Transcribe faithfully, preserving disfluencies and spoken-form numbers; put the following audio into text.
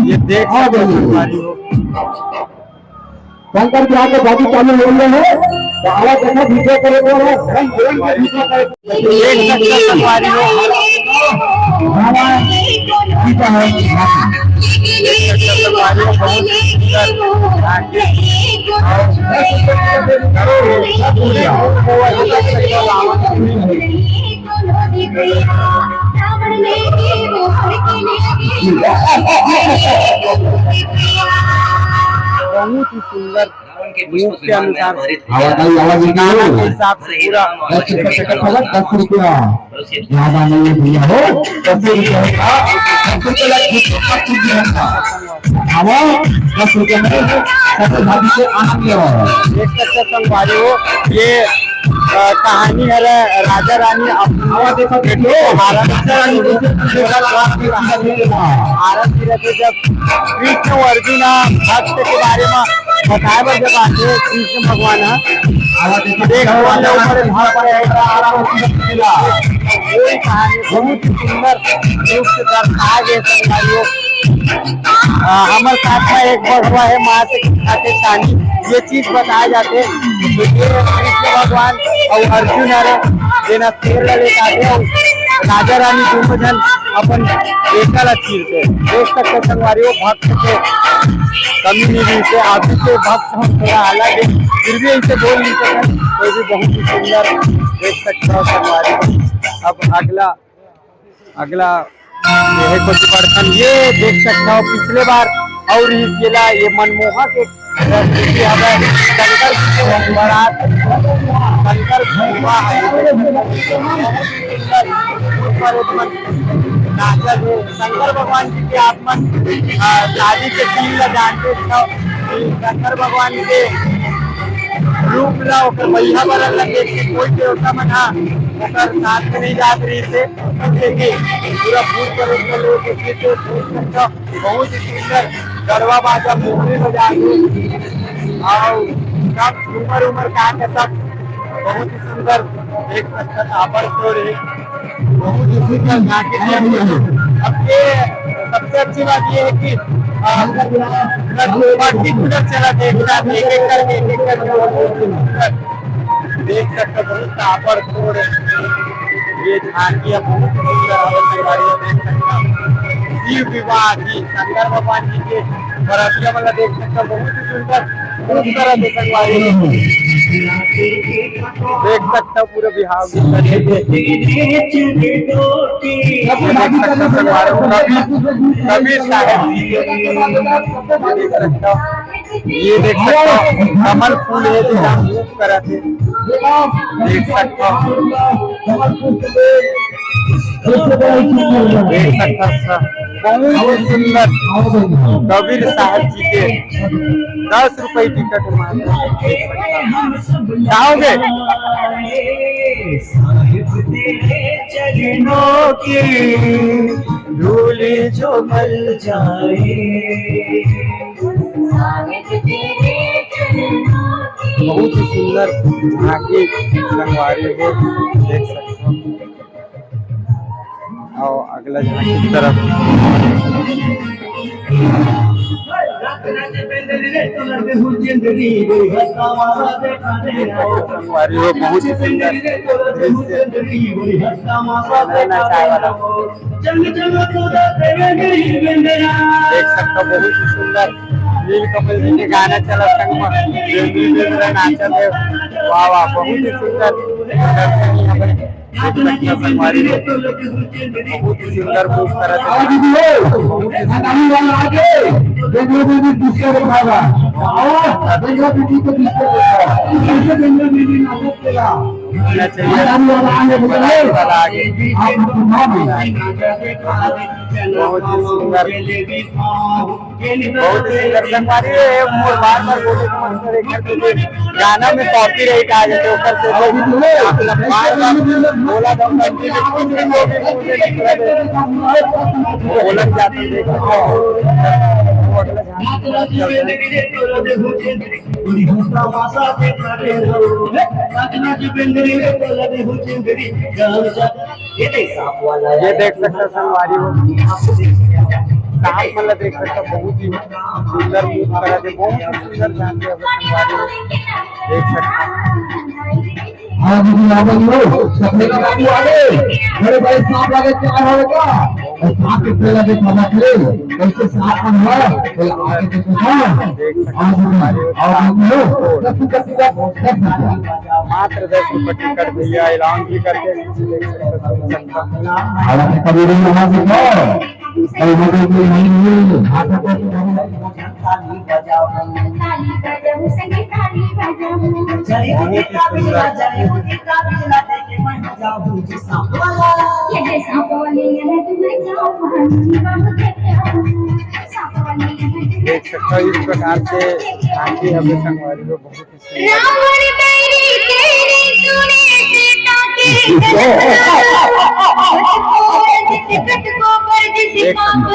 ये देख सकते हो संगवारी हो। शंकर जी आके शादी चालू हो गया है, तो आवाज देखो, वीडियो करे तो है, रंग बिरंग के वीडियो करे। देख सकते हो संगवारी हो। देख सकते हो संगवारी हो, बहुत सुंदर। बहुत ही सुंदर रूप के अनुसार आवाज आई, आवाज आई। गाना के हिसाब से पूरा दस रुपया टिकट होगा, दस रुपया। ज्यादा नहीं है भैया हो, दस रुपया का, दस रुपया का टिकट का कुछ नहीं होता। आवा, दस रुपया में सबसे भाभी से आनंद लेवा। देख सकते हो संगवारी हो, ये अ, कहानी है रा-, राजा रानी अपने आवा देखो, देखो, बेटे को हारा राजा रानी को देखो, देखो, देखो, देखो। हारा की रहते जब कृष्ण और अर्जुन ह भक्त के बारे में बताए बर जब आते कृष्ण भगवान ह, आवा देखो, देख, देखो, वो लोग बड़े भाव पर है, आराम से मिला। वही कहानी बहुत ही सुंदर रूप से दर्शाया गया संगवारी हो। अ, हमर साथ में एक बघवा है, माँ से खाते छानी, ये चीज बताए जाते। तो ये कृष्ण भगवान और अर्जुन हरे, जेन ह शेर ला लेके आथे, राजा रानी दोनों झन अपन बेटा ला चीरथे। देख सकते संगवारी हो, भक्त के कमी नहीं रहिसे। अभी के भक्त हम थोड़ा अलग है, फिर भी इनसे बोल नहीं सकते, तो भी बहुत ही सुंदर। देख सकते हो संगवारी हो, अब अगला अगला ये है कुछ बर्तन, ये देख सकते हो पिछले बार और इस जिला ये मनमोहक एक प्रस्तुति हवे शंकर जी के बारात, शंकर भगवान है। ऊपर एक मन नाचत है शंकर भगवान जी के आप मन, अ, शादी के सीन ला जानते हो कि शंकर भगवान के रूप ला ओकर बइहा बरन ला देख के कोई देवता मन ह ओकर साथ में नहीं जात रहिस हे। पूरा भूत प्रेत के लोग के पीछे भूत प्रेत का बहुत ही सुंदर गरबा बाजा मुरली बजा के और सब उमर उमर का के सब बहुत ही सुंदर देख सकते हैं। ताबड़तोड़ है, बहुत ही सुंदर झांकी है। अब ये सबसे अच्छी बात ये है कि, आ, particular चला देख रहा है, एक एक करके, एक एक करके, बहुत ही सुंदर। देख सकते हो, बहुत ताबड़तोड़ ये झांकी है, बहुत ही सुंदर है संगवारी हो। देख सकते हो, शिव विवाह जी, शंकर भगवान जी के बरतिया वाला देख सकते हो, बहुत ही सुंदर, खूबसूरत है संगवारी हो। देख सकते हो, पूरा बिहाव की तरह। देख सकते हो संगवारी हो, कबीर, कबीर साहब जी के, देख सकते हो, ये देख सकते हो, कमल फूल है, जो हम करत हे। देख सकत हो, देख सकत हो, बहुत ही सुंदर कबीर साहब जी के दस रुपये टिकट मात्र। देख सकत हो। का होगे? साहिब तेरे चरणों की धूल जो मल जाए। बहुत ही सुंदर झांकी संगवारी हो देख सकते हो। और अगला झांकी की तरफ संगवारी हो, बहुत ही सुंदर दृश्य। नया नया चाय वाला। देख सकते हो, बहुत ही सुंदर नील कमल जी के गाना चला संग में, बेंदरा बेंदरा नाचत हे। वाह वाह, बहुत ही सुंदर प्रदर्शनी हवे। देख सकते हो संगवारी हो, बहुत ही सुंदर move करत हे। बहुत ही सुंदर। बहुत ही सुंदर संगवारी हो, ये मोर बार बार बोले के मन करे, एकर से गाना में copyright आ जाथे, ओकर से तो आप लोग बार बार बोला था, कुछ भी बोले, बोले नहीं करे। बोलत जाते, देख सकते हो। वो अगला झांकी। ये देख सकते हो संगवारी हो। सांप मन ला देख सकता, बहुत ही सुंदर मुंह करा दे, बहुत ही सुंदर झांकी है संगवारी हो, देख सकता। हाँ, दीदी, आ गई हो। सफेदा बाबू आ गए। बड़े बड़े सांप लगे, क्या होगा? और सांप के पहले देख, मजा करे। कैसे सांप मन हुआ? तो आगे देखो, हाँ। आ गई, आ गई हो। दस रुपये, दस रुपये। मात्र दस रुपये टिकट भैया, ऐलान भी करके देख सकते हो। हालांकि कभी भी यहाँ से जाओ, कहीं मदद नहीं मिली, हाथों को देख सकता हूँ, इस प्रकार से झांकी हमने संगवारी को बहुत ही सुंदर रावण बैरी तेरी सुने सीता के कथन। देख सकता हूँ।